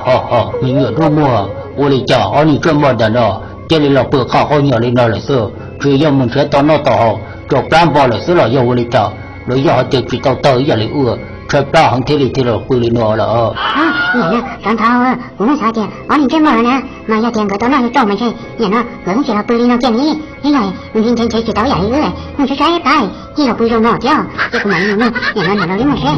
Ho ho, me nyuam dub muag, ua li cas ob niag ntsej muag ntawm no cia li los pw qhov qub nyob li no lawm xwb? Tsis yog mus nrhiav tau noj tau haus rau plab npo lawm xwb los yog ua li cas? Los yog hais tias tsis tau taug ib yam li wb tshaib plab heev thiaj li thiaj los pw li no lawm? Niam no, tsov ntxov, kuv yeej xav tias ob niag ntsej muag no na, mas yog tias nkawd tau noj yuav tsau mas ntshe nim no nkawd yeej tsis los pw li no kiag li. Yeej yog mus nrhiav nrhiav tsis tau ib yam li wb, mus tshaib tshaib plab yeej los pw zoo no thiab. Ces kuv mam li mus nug niam no niam laus Liab Muag seb.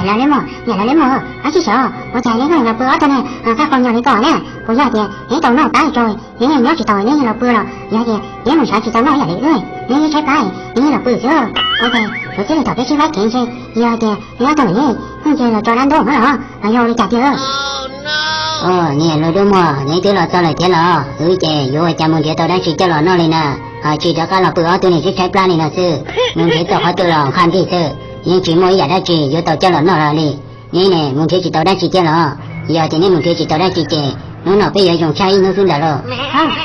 Niam laus Liab Muag, niam laus Liab Muag, ab tsis xyov ua cas neb los pw ob tug niag qab qau nyob li ko na? Puas yog tias neb tau noj plab tsau, neb nyob tsis tau neb los pw los yog tias neb mus nrhiav tsis tau noj ib yam li wb, neb yeej tshaib plab, neb yeej los pw xwb. Ua cas kuv thiaj li tom peb sib faib kev ntshe yog tias neb ob tug yeej mus ntshe los tso dab ntub no los los yog ua li cas tiag? Niam laus Liab Muag, neb twb los txog lawm thiab los? Wb ces yuav ua cas mus nrhiav tau dab tsi coj los noj li na? Ho tsis rov qab los pw ob tug niag tshaib tshaib plab li no xwb, mus nrhiav tau qhov twg los nqha ntig xwb, yeej tsis muaj ib yam dab tsi yuav tau coj los noj los li. Neb ne mus nrhiav tsis tau dab tsi thiab los? Yog tias neb mus nrhiav tsis tau dab tsi ces hnub no peb yuav zoo tshaj ib hnub xwb ntawd lauj.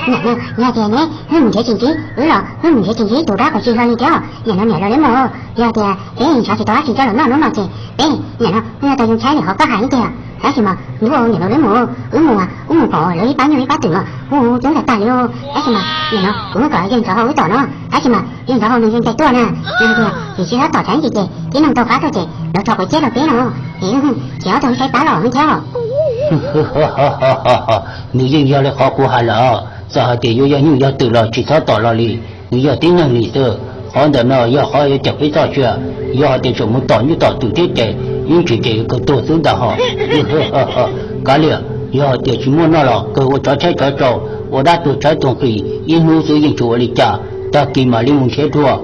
Niam no, yog tias neb mus nrhiav tsis ntsib wb los wb mus nrhiav tsis ntsib tus dab qau tsis hlo li thiab. Niam no niam laus Liab Muag, yog tias peb nrhiav tsis tau dab tsi coj los noj hnub no ces peb niam no wb yuav tau zoo tshaib li qhov koj hais tiag. Tab sis mas ntuj niam laus Liab Muag, wb mus wb mus pom lawv ib pab nyuj ib pab twm mas hu coob tag tag li. Tab sis mas nim no kuv muab kom yawg ntxov hau wb tom no, tab sis mas yawg ntxov hau nws yeej cai tuaj na. Yog tias tsis sib hlub tom tsam ib ntsis ces tib neeg tau qab tuaj ces lawv rho quav ciab rau peb no, es wb ces ob tug saib pab los thiab. Nws yeej yog li qhov kuv hais lawm, txawm hais tias yuav yog nyuj yog twm los tsis txhob tom los li, nws yog tib neeg li xwb. Qhov ntawm no yog qhov yuav cawm peb txoj sia, yog hais tias tseem mus tom nyuj tom twm thiab ces ib ntsis ces yuav kawg tuag xwb ntag hos. Kav liam, yog hais tias tsis muaj noj los kawg ua tsov tshaib tsov tsau, ua dab tuag tshaib tuag nqhis ib hnub xwb yeej tsis ua li cas, tag kis mam li mus nrhiav dua.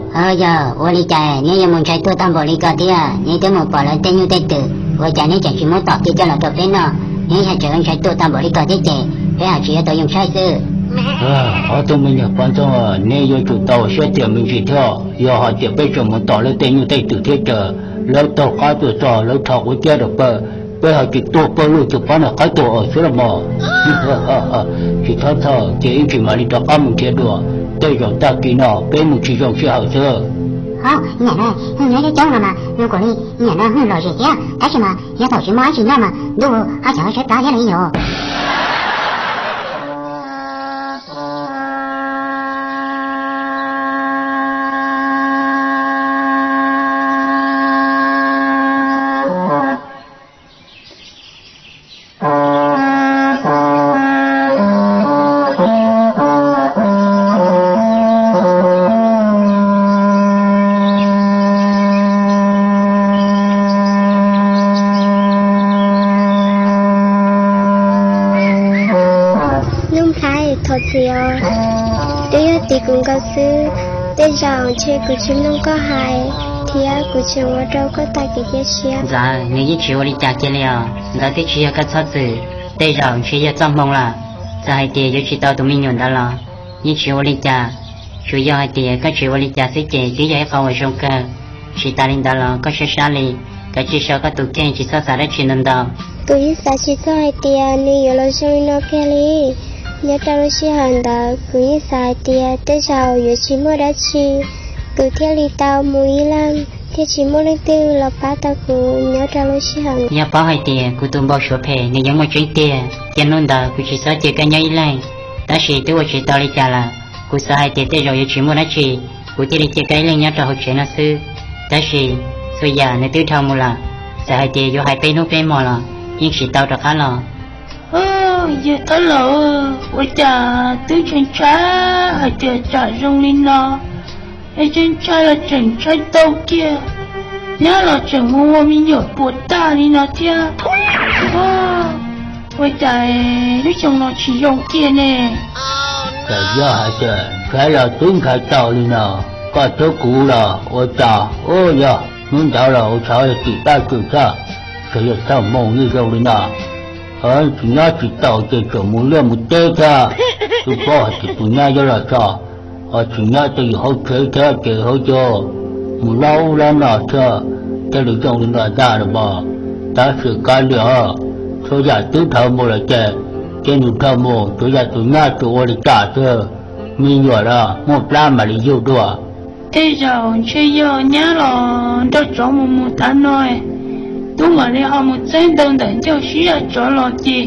Yog ua li cas neb yuav mus ntshai tuag tag npaum li ko thiab? Neb twb mus pom lawv tej nyuj tej twm, ua cas neb tseem tsis muab tom cia coj los rau peb noj? Neb yog tseem ntshai tuag tag npaum li ko thiab ces peb haj tseem yuav tau yoo tshaib xwb. Ob tug me nyuam poj ntxoog, neb yuav tsum tau siab tiag me ntsis thiab. Yog hais tias peb tseem mus tom lawv tej nyuj tej twm thiab ces lawv taug qab tuaj txog lawv rho quav ciab rau peb, peb haj tseem tuag pawg lug cuag pab niag qaib tuag xwb los mas. Tsis txhob txhawj, cia ib ntsis mam li rov qab mus nrhiav dua, tej zaum tag kis no peb mus tsis zoo sij hawm xwb. Ho, niam no, hwj nyob coob coob no mas zoo nkaus li niam no hwj lom zem thiab, tab sis mas yog thaum tsis muaj dab tsi noj mas ntuj, haj tseem saib plab thiab li yog. Nuj Nplhaib, thov txim os, twb yog tim kuv nkaus xwb, tej zaum ntshe kuv tsis mloog koj hais thiab kuv tseem ua rau koj tag kev cia siab. Ntxawm, nws yeej tsis ua li cas kiag li os, ntawd twb tsis yog koj txhob txwm, tej zaum ntshe yog txoj hmoo lawm. Txawm hais tias yuav tsis tau tus me nyuam ntawd los yeej tsis ua li cas, tsuas yog hais tias koj tsis ua li cas xwb ces twb yog ib qho uas zoo kawg. Tsis tas li ntawd los koj sab sab li, kav tsij so koj tus kheej tsis txhob xav dab tsi ntau ntau. Kuv yeej xav tsis txog hais tias nws yuav los zoo li no kiag li. Nyob rau lub sij hawm ntawd kuv yeej xav hais tias tej zaum yuav tsis muaj dab tsi, kuv thiaj li tau mus ib leeg, thiaj tsis muaj leej twg los pab tau kuv nyob rau lub sij hawm. Yog paub hais tias kuv tus npau suav phem nws yuav muaj tseeb tiag, ces hnub ntawd kuv tsis txhob cia koj nyob ib leeg. Tab sis twb ua tsis tau li cas lawm, kuv xav hais tias tej zaum yuav tsis muaj dab tsi, kuv thiaj li cia koj ib leeg nyob rau hauv tsev no xwb. Tab sis txhua yam nws twb dhau mus lawm, txawm hais tias yuav hais peb hnub peb hmo los yeej tsis tau rov qab los. Yawg tab laug, ua cas twb ntshai ntshai hais tias tsam zoo li no, es ntshai ntshai los tseem ntshai tau kiag, nyab los tseem mus ua me nyuam puas tag li no thiab. Ua cas lub xyoo no tsis zoo kiag ne? Txawm yog hais tias ntshai los twb ntshai tau li no, koj thiab kuv los ua cas, ua yog hnub ntawd los ua tshauv yog tim taj tswm txaj, txawm yog txaj hmoo yeej zoo li no. Tsis nyob tsis tau ces tseem mus liaj mus teb thiab, twb paub hais tias tus nyab yuav los tso, ho tsis nyob tej yus hauv tsev thiab ces hauv cov mus laub lab no thiab, thiaj li zoo li no ntag los mas. Tab sis kav liam, txhua yam twb dhau mus lawm ces cia nws dhau mus, tsuav yog tus nyab tsuas ua li cas xwb, me nyuam los muaj plab mam li yug dua. Tej zaum ntshe yog nyab los nrog tsov mus mus tav no, Tub mam li ho mus txeeb ntawv ntawm ncauj sib zog tsov los ces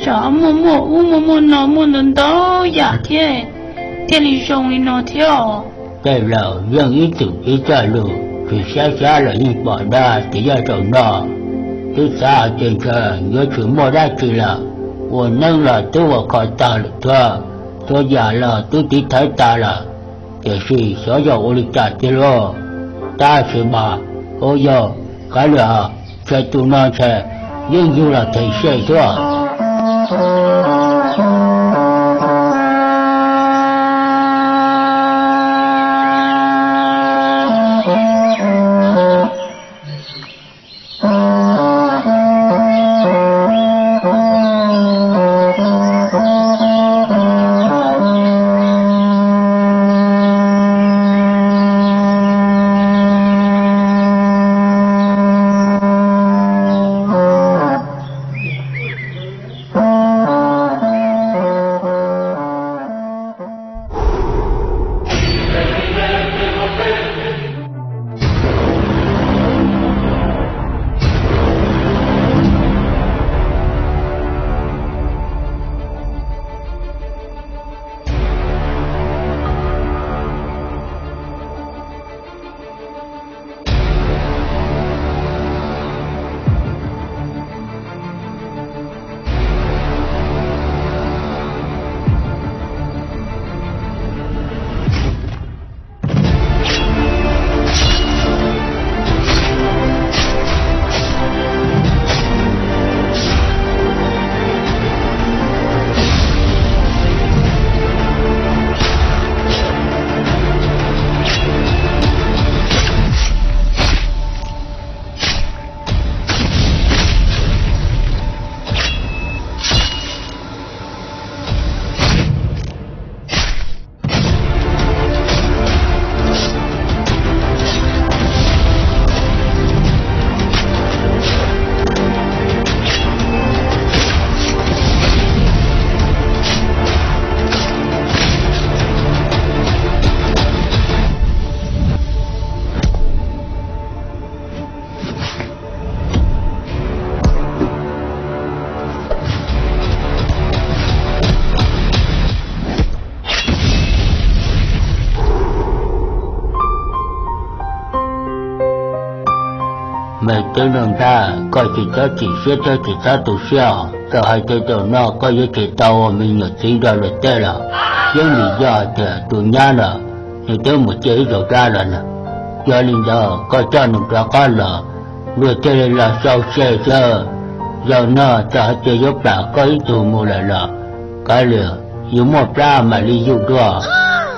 tsam muaj muaj ub muaj muaj no muaj ntau ntau yam thiab, thiaj li zoo li no thiab os. Tej laus yeej ib txwm ib txoj lus, tsis xyab xyab los yeej pom dag tias yog zaum no twb xav hais tias ntshe yuav tsis muaj dab tsi lawm, ua neeb los twb ua kho tag lawm thiab, txhua yam los twb tiv thaiv tas lawm, tiam sis xyov yog ua li cas tiag lauj. Tab sis mas, ua yog, kav liam, ntshe tus no ntshe yeej yug los them se xwb. Me tub Nuj Nplhaib, koj tsis txhob chim siab thiab tsis txhob tu siab os. Txawm hais tias zaum no koj yuav tsis tau ua me nyuam txiv nrog luag tej lawm, yeej vim yog hais tias tus nyab no nws twb mus ciaj ib zaug dab los lawm. Yog li ntawd koj coj nws rov qab los, luag thiaj li los sau se xwb. Zaum no txawm hais tias yuav plam koj ib tug mus lawm los kav liam, yuav muaj plab mam li yug dua.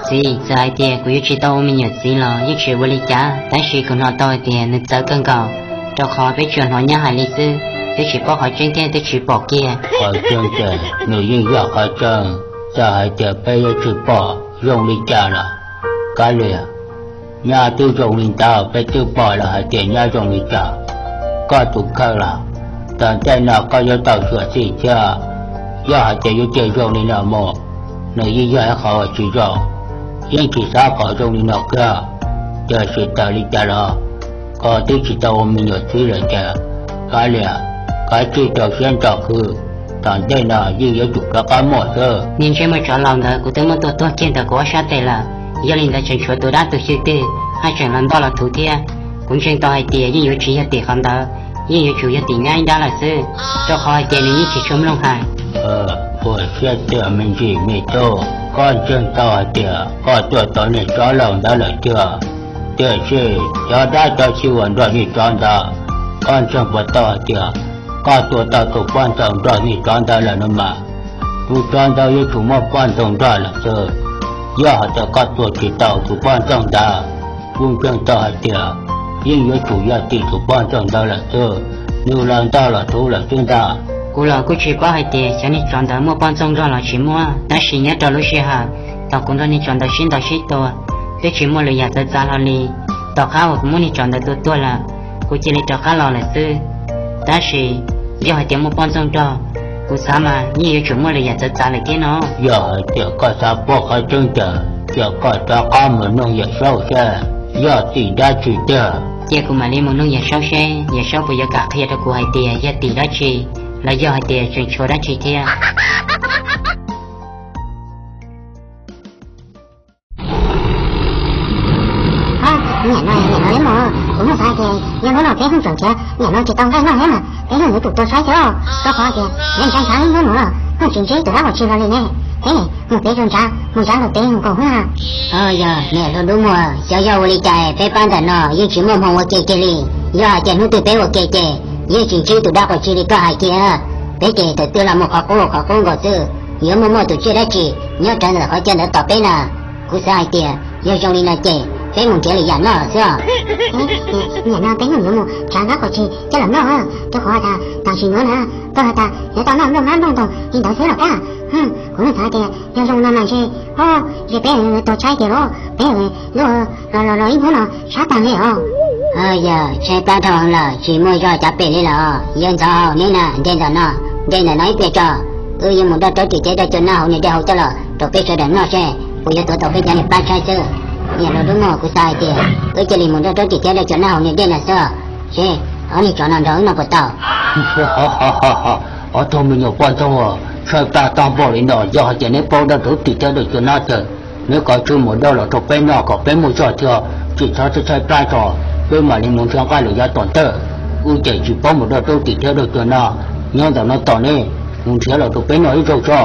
Txiv, txawm hais tias kuv yuav tsis tau ua me nyuam txiv los yeej tsis ua li cas, tab sis kuv hnov tau hais tias nws txawv kawg nkaus, rau qhov peb tsuas hnov nyab hais li xwb, twb tsis paub qhov tseeb thiab twb tsis pom kiag. Qhov tseeb ces nws yeej yog qhov tseeb, txawm hais tias peb yuav tsis pom zoo li cas los kav liam, nyab twb zoo li ntawd, peb twb pom lawm hais tias nyab zoo li cas. Koj tus khaws los, tom ntej no koj yuav tau xyuam xim thiab. Yog hais tias yuav cia zoo li no mus, nws yeej yog ib qho uas tsis zoo, yeej tsis xav kom zoo li no kiag. Tiam sis txawm li cas los koj twb tsis tau ua me nyuam txiv lawm ces kav liam, kav tsij rau siab ntso khwv, tom ntej no yeej yuav tsum rov qab muaj xwb. Niag ntsej muag tsov laus ntawd kuv twb muab tua tuag kiag ntawm kuv ob sab tes lawm, yog li ntawd tseem tshuav tus dab tus xyw twg haj tseem los ntoj los thuv thiab. Kuv ntseeg tau hais tias yeej yuav tsis yog tim qhov ntawd, yeej yuav tsum yog tim nyab ib nrab lawm xwb, rau qhov hais tias nws yeej tsis tshua mloog hais. Ua siab tiag me ntsis me tub, koj ntseeg tau hais tias koj tua tau niag tsov laus ntawd lawm tiag. Tiam sis cov dab cov xyw uas nrog niag tsov ntawd, koj ntseeg puas tau hais tias koj tua tau tus poj ntxoog nrog niag tsov ntawd lawm no mas, tus tsov ntawd yuav tsum muaj poj ntxoog nrog lawm xwb. Yog hais tias koj tua tsis tau tus poj ntxoog ntawd, kuv ntseeg tau hais tias yeej yuav tsum yog tim tus poj ntxoog ntawd lawm xwb, nws los ntoj los thuv lawm xwb ntag. Kuv los kuj tsis paub hais tias cov niag tsov ntawd muaj poj ntxoog nrog los tsis muaj, tab sis nyob rau lub sij hawm thaum kuv nrog niag tsov ntawd sib ntaus sib tua, twb tsis muaj lwm yam txawv txav hlo li. Tom qab uas kuv muab niag tsov ntawd tua tuag lawm, kuv cia li rov qab los lawm xwb. Tab sis yog hais tias muaj poj ntxoog nrog, kuv xav mas yeej yuav tsum muaj lwm yam txawv txav lawm thiab no. Yog hais tias koj xav paub qhov tseeb ces cia koj rov qab mus noog Yawm Saub seb yog tim dab tsi tiag. Cia kuv mam li mus nug Yawm Saub seb Yawm Saub puas yuav kam qhia rau kuv hais tias yog tim dab tsi, los yog hais tias tseem tshuav dab tsi thiab. Niam no, niam no, kuv hnov xav tias yog hnub no peb hnub tseem nrhiav niam no tsis tau nqaij noj thiab mas peb hnub yuav tsum tuag saib thiab, rau qhov tias nws ntshai ntshai hnub no los hnub tsis ntsib tus dab qhov tsis los li ne. Peb mus peb rau nrad, mus nrad los peb mus koom hnub na. Yog niam hluas dub muag, xyov yog ua li cas peb pab ntawm no yeej tsis muaj hmoo ua ke kiag li. Yog hais tias hnub twg peb ua ke ces yeej tsis ntsib tus dab qhov tsis li koj hais kiag. Peb ces tawm twg los mus qhov qub qhov qub nkaus xwb, yuav muaj muaj tus tsiaj dab tsi nyob rawv ntawm qhov chaw ntawd tos peb na. Kuv xav hais tias yog zoo li no ces peb mus nrhiav lwm yam noj los xwb os. Niam no peb hnub yuav mus nrhiav dab qhov tsis coj los noj, rau qhov tas tam sim no na, koj has tas yuav tau noj nplooj hmab nplooj ntoos li ntawd xwb los kab. Kuv hnov xav tias yog zoo no mas ntshe, o, ntshe peb yuav tuag tshaib tiag los peb lub los los los ib hnub no sab tag li os. Yog tshaib plab dhau lawm tsis muaj zog cav pem li lawm os. Yawg ntxhov hau neb na, nce ntawm no, nce ntawm no ib pliag tso. Wb yuav mus doj rau tim thiab doj cua noj hauv niag dej hauv coj los rau peb sawv daws noj seb puas yuav tuav tau peb cov niag plab tshaib xwb. Niam hluas dub muag, kuv xav hais tias wb cia li mus doj rau tim thiab doj cua noj hauv niag dej no xwb, seb ob niag tsov no nrog wb noj puas tau. Ob tug me nyuam poj ntxoog tshaib plab tag npaum li no, yog hais tias neb paub doj rau tim thiab doj cua noj ces neb kav tsij mus doj los rau peb noj kom peb muaj zog thiab, tsis txhob tshaib plab tso. Peb mam li mus nrhiav nqaij lwm yav tom ntej. Wb ces tsis paub mus doj rau tim thiab doj cua noj, nyob ntawm no tos neb mus nrhiav los rau peb noj ib zaug tso.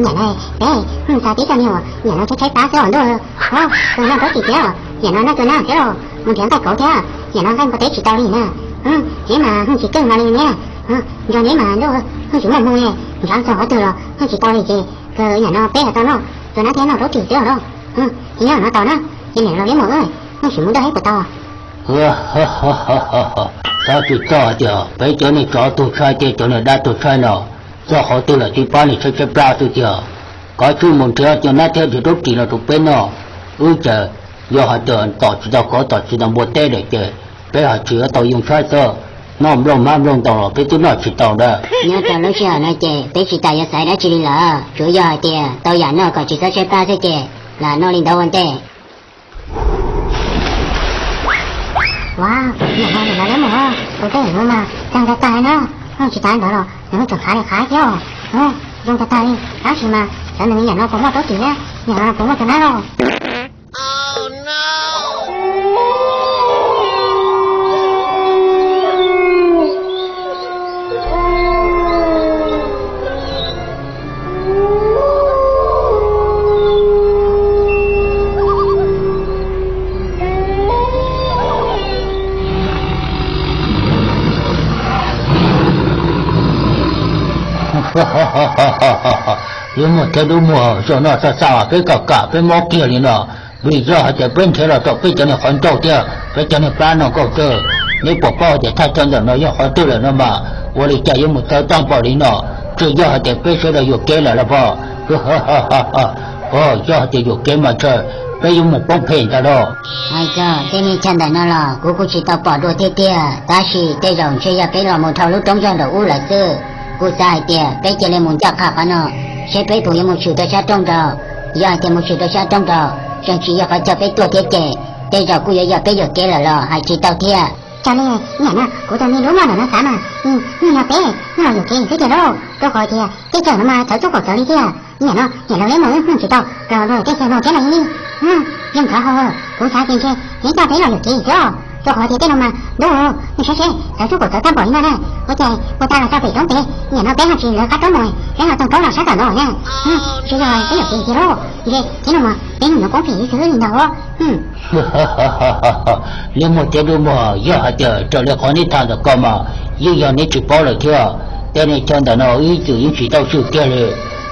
Niam no, peb hnub xav tib txoj niag uas niam no tshaib tshaib plab xwb os ntuj. Tus noj rau tim thiab, niam no noj cua noj thiab los mus nrhiav nqaij kauv thiab, niam no nqaij npua teb tsis tau li na. Neb mas hnub tsis keej no li ne. Nco neb mas ntuj, hnub tsis muaj hmoo li, nrhiav txog qhov twg los hnub tsis tau li ces niam no peb yuav tau noj cua noj thiab noj rau tim xwb os. Ces nyob no tos na, ces niam no liab mus, hnub tsis mus doj thiab puas tau. Xav tsis txog tias peb cov niag tsov tuag tshaib thiab cov niag dab tuag tshaib no, txog qhov twg los tsis pab niag tshaib tshaib plab xwb tiag. Kav tsij mus nrhiav cua noj thiab nrhiav rau tim los rau peb noj. Wb ces yog hais tias tom tsis tau kauv tom tsis tau npua teb lawm ces peb haj tseem yuav tau yoo tshaib xwb. Noj nplooj hmab nplooj ntoos los peb twb noj tsis tau na. Nyob rau lub sij hawm no ces peb tsis tas yuav xaiv dab tsi li lawm, tsuav yog hais tias tau yam noj kom tsis txhob tshaib plab xwb ces lam noj li ntawd ua ntej. Ua, niam no niam no liab mus, kuv tej niam no mas tag tag tag na, tsis tas ntawd los nws tseem qhav li qhav thiab. Zoo tag tag li, tab sis mas xyov nws niam no puas muaj rab tim thiab, niam no puas muaj cua noj los. Liab muag thiab dub muag, zaum no xa xa peb kam kam peb mob kiag li no, vim yog hais tias peb nrhiav los tau peb cov niag qhov ncauj thiab peb cov niag plab no nkauj xwb. Neb puas paub tias thaj chaw ntawm no yog qhov twg lawm no mas? Ua li cas yuav mus txawv tag npaum li no? Tsis yog hais tias peb sawv daws yuam kev lawm los pom? Yog hais tias yuam kev mas ntshe peb yuav mus poob phem ntag lauj. Hais txog tej niag chaw ntawm no los kuv kuj tsis tau pom dua tiag tiag, tab sis tej zaum ntshe yog peb los mus dhau lub roob zog nraum ub lawm xwb. Kuv xav hais tias peb cia li mus ncaj qha qhov no, seb peb puas yuav mus tshwm rau sab roob nraud. Yog hais tias mus tshwm rau sab roob nraud tseem tsis yog qhov chaw peb tuaj thiab ces tej zaum kuj yuav yog peb yuam kev lawm los hais tsis tau thiab. Cas li, niam no kuv tus me dub muag ntawm no xav mas, nws yog peb, nws los yuam kev xwb tiag lauj, rau qhov tias tej chaw no mas txawv txuj kaum txawv li tiag. Niam no niam laus liab mus wb hnub tsis tau los luag tej chaw no thiab no li. Yeej thov hau, kuv xav tias ntshe neb coj peb los yuam kev xwb os, rau qhov tias tej no mas ntuj, nws saib seb txawv txuj kaum txawv tag npaum li no na. Ua cas ua tag los txog pem roob pem, niam no peb ho tsis lawv qab roob mus, peb ho txog roob los sab tom no na. Ntshe yog peb yuam kev tiag lauj, ntshe tib no mas peb hnub yuav poob phem xwb li ntag. Liab muag thiab dub muag, yog hais tias raws li qhov neb tham ntawm ko mas yeej yog neb tsis paub lawm thiab. Tej niag chaw ntawm no ib txwm yeej tsis tau swm kiag li.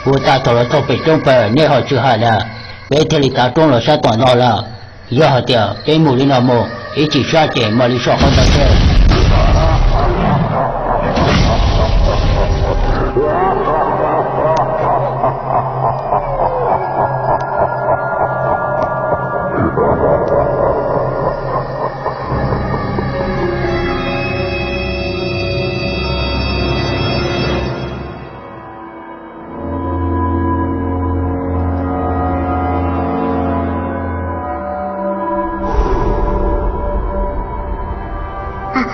Ua tag thaum los txog pem roob pem neb ho tsis hais na, peb thiaj li tav roob los sab tom no lawm. Yog hais tias peb mus li no mus ib chim sab ces mam li so qhov ntawd thiab.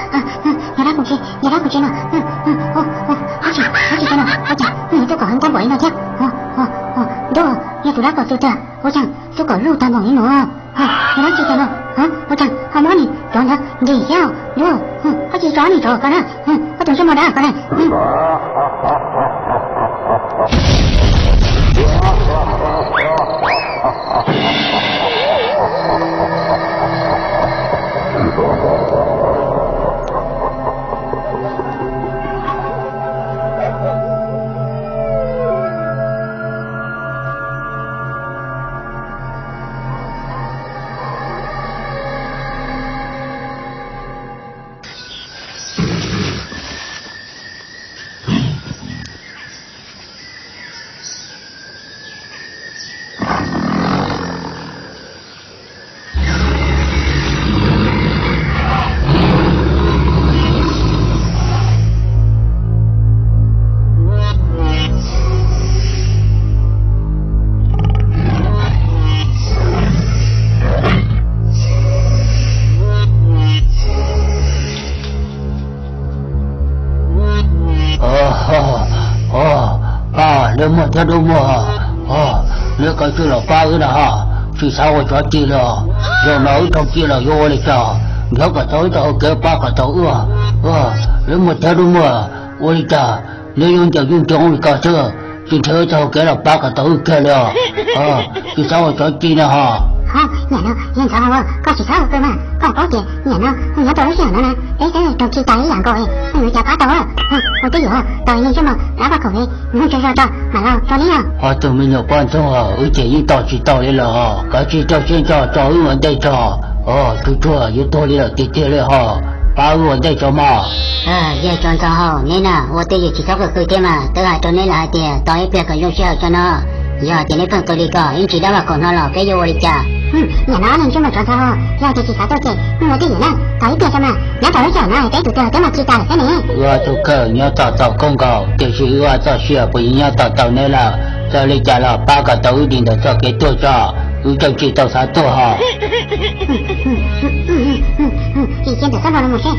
Yog dab kuv tsi, yog dab kuv tsi no? Dab tsi, dab tsi tso no? Ua cas nws yuav tuaj kom heev tag npaum li no thiab? Ntuj, yog tus dab kom xwb tiag, ua cas xub kom luj tag npaum li no? Yog dab tsi tso no? Ua cas ho muab nws cov ntawd ntim thiab? Ntuj, koj tsis tso nws tso koj na, koj tus ntsej muag dab koj na. Pab, lub muag thiab dub muag, lub kav tswj los pab wb na ho, tsis xav ua tsov ci li. Zaum no wb raug ci lawm yuav ua li cas? Nrhiav kom tau wb tau hau kev pab kom tau wb. Lub muag thiab dub muag, ua li cas neb yuav ncaws yuj ncoov li ko xwb, tsis nrhiav wb tau hau kev los pab kom tau wb kiag li os? Tsis xav ua tsov ci na ho. Niam no, yog ntxhov hau, koj tsis txhob ua kawg mas, koj paub tias niam no nws nyob rau lub sij hawm no na, peb twb raug ci tas ib yam nkaus, nws yuav cas pab tau. Ua twj ywm, tos nws ntsej muag dab vaj khaum li, nws tsaug zog tso mam los tso neb os. Ho tus me nyuam poj ntxoog, wb ces yeej tos tsis tau li lawm, kav tsij rau siab ntso tso wb ua ntej tso. Tsuag tsuag yuav tuag li lawm tiag tiag li ho, pab wb ua ntej tso mog. Yawg Tsov Ntxov Hau, neb na ua twj ywm tsis txhob qw qw thiab mas, twb hais rau neb lawm hais tias tos ib pliag kom zoo sij hawm tso no. Yog hais tias neb pheej qw li ko ib ntsis dab vaj khaum no los peb yuav ua li cas? Niam no, ntsej muag Tsov Ntxov Hau, yog tias tsis xav tuaj ces wb ua twj ywm na, tos ib pliag tso mas, nyob rau lub sij hawm no peb tus twg twb muaj ci tas lawm thiab ne. Wb ua tus kawg nyob tos tau koob nkaus, tiam sis wb ua txoj sia puas yeej nyob tos tau neb lawm. Txawm li cas los pab kom tau wb dim ntawm txoj kev tuag tso, wb tseem tsis tau xav tuag ho. Tsis cia ntawm txoj hlua no mus seb.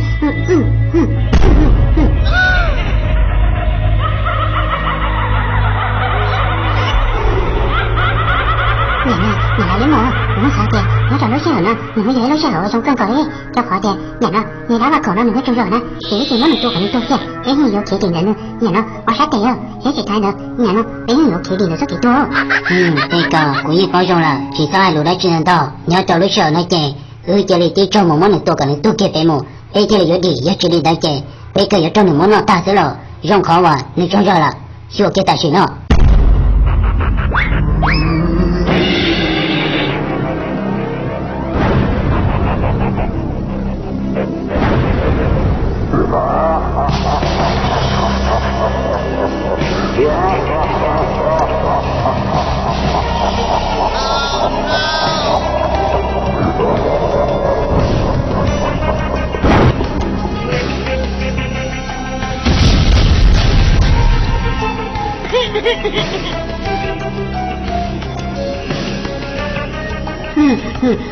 Niam no, niam no, li mus, kuv xav tias nyob rau lub sij hawm no nws ho yog ib lub sij hawm uas zoo kawg nkaus li, rau qhov tias niam no, nws dab vaj khaum no nws ho tsaug zog na, ces wb tsis muab nws tua kom nws tuag kiag, peb yeej yuav khiav dim ntawm nws. Niam no, ua sab tes, thiab tsis tas ntawd niam no, peb yeej yuav khiav dim ntawm txoj kev tuag. Tej ko kuv yeej paub zoo lawm, tsis txhob hais lus dab tsi ntau ntau. Nyob rau lub sij hawm no ces wb cia li tib tsaug mus muab nws tua kom nws tuag kiag pem mus, peb thiaj li yuav dim, yog tsis li ntawd ces peb kawg yuav raug nws muab noj tag xwb los zoo, qhov uas nws tsaug zog lawm, xyuas kiag tam sim no.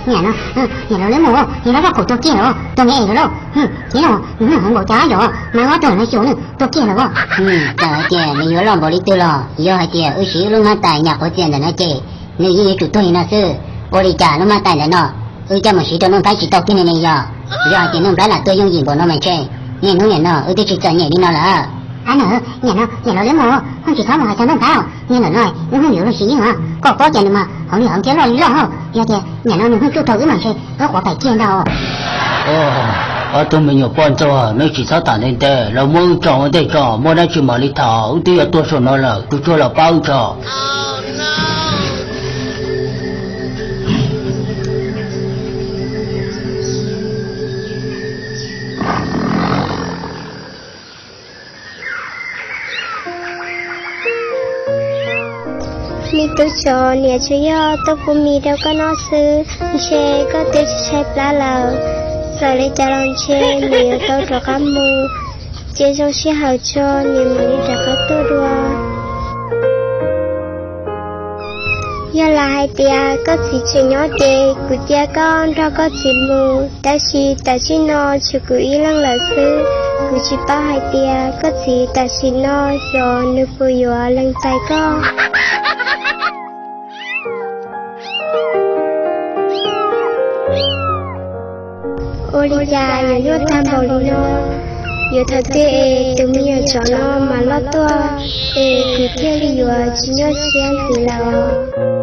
Niam no, niam no, lub mus, yog dab vaj khaum tuag kiag lawm, tuag me es lawm lauj. Thiab no nws hnub heev npaum cas yom, mas ob tug no xyuas nws tuag kiag lawm. Txawm hais tias nws yuav loj npaum li twg los yog hais tias wb siv wb lub mab tais nyam quav txias ntawm no ces nws yeej yuav tsum tuag li no xwb. Ua li cas lub mab tais ntawm no wb coj mus siv rau Nuj Nplhaib tsis tau kiag ne yog? Yog hais tias Nuj Nplhaib lam tuag yooj yim npaum no mas ntshe niaj hnub niam no wb twb tsis txom nyem li no lawm. Ab na, niam no, niam laus liab mus, koj tsis txhob mus hais txog Nuj Nplhaib os, niag ntawm no wb yeej yuav luag siv yeej os, koj paub tias nws mas hauv li hauv thiab loj li loj hos, yog tias niam no nws hnub tsuj rau wb mas ntshe wb quav pais kiag ntag. Ob tug me nyuam poj ntxoog, neb tsis txhob tham ntev ntev, los muab wb tso ua ntej tso, muaj dab tsi mam li tham, wb twb yuav tuag saum no lawm, tsuag tsuag los pab wb tso. Me tub tsov, niam tsuas yog tuaj pub mis rau koj noj xwb, ntshe koj twb tsis tshaib plab lawm. Txawm li cas los ntshe niam yuav tau rov qab mus, cia zoo sij hawm tso niam mam li rov qab tuaj dua. Yog lam hais tias koj txiv tseem nyob ces kuv cia koj nrog koj txiv mus, tab sis tam sim no tshuav kuv ib leeg lawm xwb. Kuv tsis paub hais tias koj txiv tam sim no xyov nws puas yuav lees txais koj. Ua li cas yuav nyuaj tag npaum li no? Yuav thaum twg es tus me nyuam tsov no mam loj tuaj, es kuv thiaj li yuav tsis nyuaj siab ntxiv lawm os?